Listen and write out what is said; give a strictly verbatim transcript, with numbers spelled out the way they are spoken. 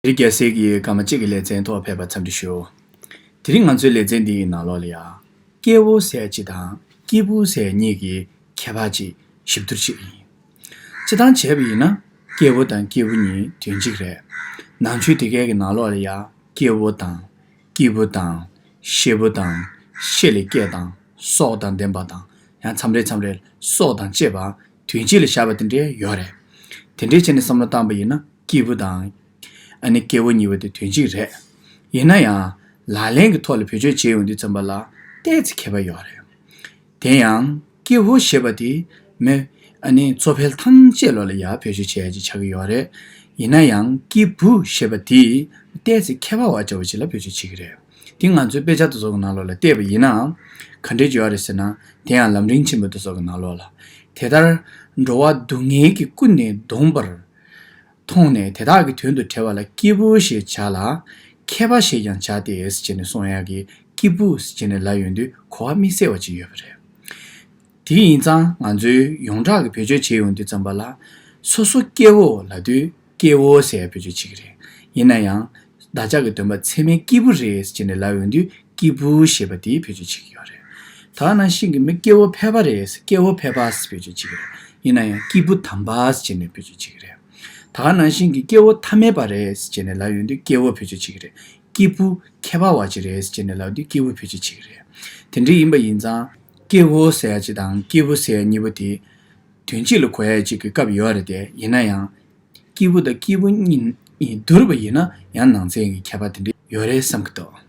དེ་རིང་རྒྱལ་སྲས་ཀྱི་སྐར་མ་གཅིག་གི་ལེ་ཚན་ཐོག་ཕེབས་པར་འཚམས་འདྲི་ཞུ། དེ་རིང་ང་ཚོའི་ལེ་ཚན་འདིའི་ནང་ལོགས་ལ་ཡང་སྐྱེ་བོ་ཟེར་གཅིག་དང་སྐྱེས་བུ་ཟེར་གཉིས་ཀྱི་ཁྱད་པར་ཅིག་ཞིབ་བསྡུར་བྱེད་ཀྱི་ཡིན། སྤྱིར་བཏང་བྱས་པ་ཡིན་ན་སྐྱེ་བོ་དང་སྐྱེས་བུ་གཉིས་དོན་གཅིག་རེད། ནང་ཆོས་དེ་གའི་གི་ནང་ལོགས་ལ་ཡང་སྐྱེ་བོ་དང་། སྐྱེས་བུ་དང་། ཤེད་བུ་དང་། ཤེད་ལས་སྐྱེས་དང་། སྲོག་དང་ལྡན་པ་དང་། ཡང་མཚམས་རེ་མཚམས་རེ་སྲོག་དང་བཅས་པ་དོན་གཅིག་ལ་བཞག་པ་དེ་འདྲའི་ཡོད་རེད། དེ་འདྲའི་བྱས་ནས་བསམ་བློ་བཏང་པ་ཡིན་ན་སྐྱེས་བུ་དང་། ཨ་ནི་སྐྱེ་བོ་གཉིས་པོ་དེ་དོན་གཅིག་རེད། ཡིན་ན་ཡང་ལག་ལེན་གྱི་ཐོག་ལ་བེད་སྤྱོད་བྱེད་ཡོང་དུས་ཙམ་པ་ལ་ཏོག་ཙམ་ཁྱད་པར་ཡོད་རེད། དེ་ཡང་སྐྱེ་བོ་ཞེས་པ་དེ་མི་ཨ་ནི་གཙོ་ཕལ་ཐམས་ཅད་ལོ་ལ་ཡང་བེད་སྤྱོད་བྱེད་ཡ་ཅིག་ཆགས་ཀྱི་ཡོད་རེད། ཡིན་ན་ཡང་སྐྱེས་བུ་ཞེས་པ་དེ་ཏོག་ཙམ་ཁྱད་པར་བ་ཅན་པ་ཅིག་ལ་བེད་སྤྱོད་བྱེད་ཀྱི་རེད། དེ་ང་ཚོའི་དཔེ་ཆ་དེ་ཚོ་གི་ནང་ལོགས་ལ་བལྟས་པ་ཡིན་ན། ག་འདྲས་ཅིག་ཡོད་རེད་ཟེར་ན། དེ་ཡང་ལམ་རིམ་ཆེན་མོ་དེ་ཚོ་གི་ནང་ལོགས་ལ། དེ་ལྟར་འགྲོ་བ་སྡུག་བསྔལ་གྱིས་ཀུན་ནས་གདུངས་པར་མཐོང་ནས་དེ་དག་གི་དོན་དུ་བྲེལ་བ་ལ་སྐྱེས་བུ་ཞེས་བྱ་ལ། མཁས་པ་ཞེས་ཀྱང་བྱ་སྟེ་ཟེར་ནས་གསུང་ཡག་གི་སྐྱེས་བུ་ཟེར་ནས་ལབ་ཡོང་དུས་གོ་བ་དམིགས་བསལ་བ་ཅིག་ཡོད་པ་རེད། དེ་ཡིན་ཙང་ང་ཚོའི་ཡོངས་གྲགས་ཀྱི་བེད་སྤྱོད་བྱེད་ཡོང་དུས་ཙམ་པ་ལ། སོ་སོ་སྐྱེ་བོ་ལབ་དུས་སྐྱེ་བོ་ཟེར་བེད་སྤྱོད་བྱེད་ཀྱི་རེད། ཡིན་ན་ཡང་བདག་ཅག་གི་སྟོན་པ་ཚད་མའི་སྐྱེས་བུ་རེད་ཟེར་ནས་ལབ་ཡོང་དུས་སྐྱེས་བུ་ཞེས་པ་དེ་བེད་སྤྱོད་བྱེད་ཀྱི་ཡོད་རེད། ད་ག་ནང་བཞིན་གྱི་མི་སྐྱེ་བོ་ཕལ་པ་རེད་ཟེར་སྐྱེ་བོ་ཕལ་པ་ཟེར་བེད་སྤྱོད་བྱེད་ཀྱི་རེད། ཡིན་ན་ཡང་སྐྱེས་བུ་དམ་པ་ཟེར་ནས་བེད་སྤྱོད་བྱེད་ཀྱི་རེད། ད་ག་ནང་བཞིན་གྱི་སྐྱེ་བོ་ཐ་མལ་པ་རེད་ཟེར་ནས་ལབ་ཡོང་དུས་སྐྱེ་བོ་བེད་སྤྱོད་བྱེད་ཀྱི་རེད། སྐྱེས་བུ་མཁས་པ་བ་ཅིག་རེད་ཟེར་ནས་ལབ་དུས་སྐྱེས་བུ་བེད་སྤྱོད་བྱེད་ཀྱི་རེད། དེ་འདྲ་ཡིན་པ་ཡིན་ཙང་སྐྱེ་བོ་ཟེར་ཡ་གཅིག་དང་སྐྱེས་བུ་ཟེར་ཡ་གཉིས་པོ་དེ་དོན་གཅིག་ལ་གོ་ཡ་གཅིག་གི་སྐབས་ཡོད་རེད་དེ། ཡིན་ན་ཡང་སྐྱེས་བུ་དང་སྐྱེས་བུ་གཉིས་བསྡུར་བ་ཡིན་ན་ཡང་ནང་ཚན་གྱི་ཁྱད་པར་དེ་འདྲ་ཡོད་རེད་བསམ་གྱི་འདུག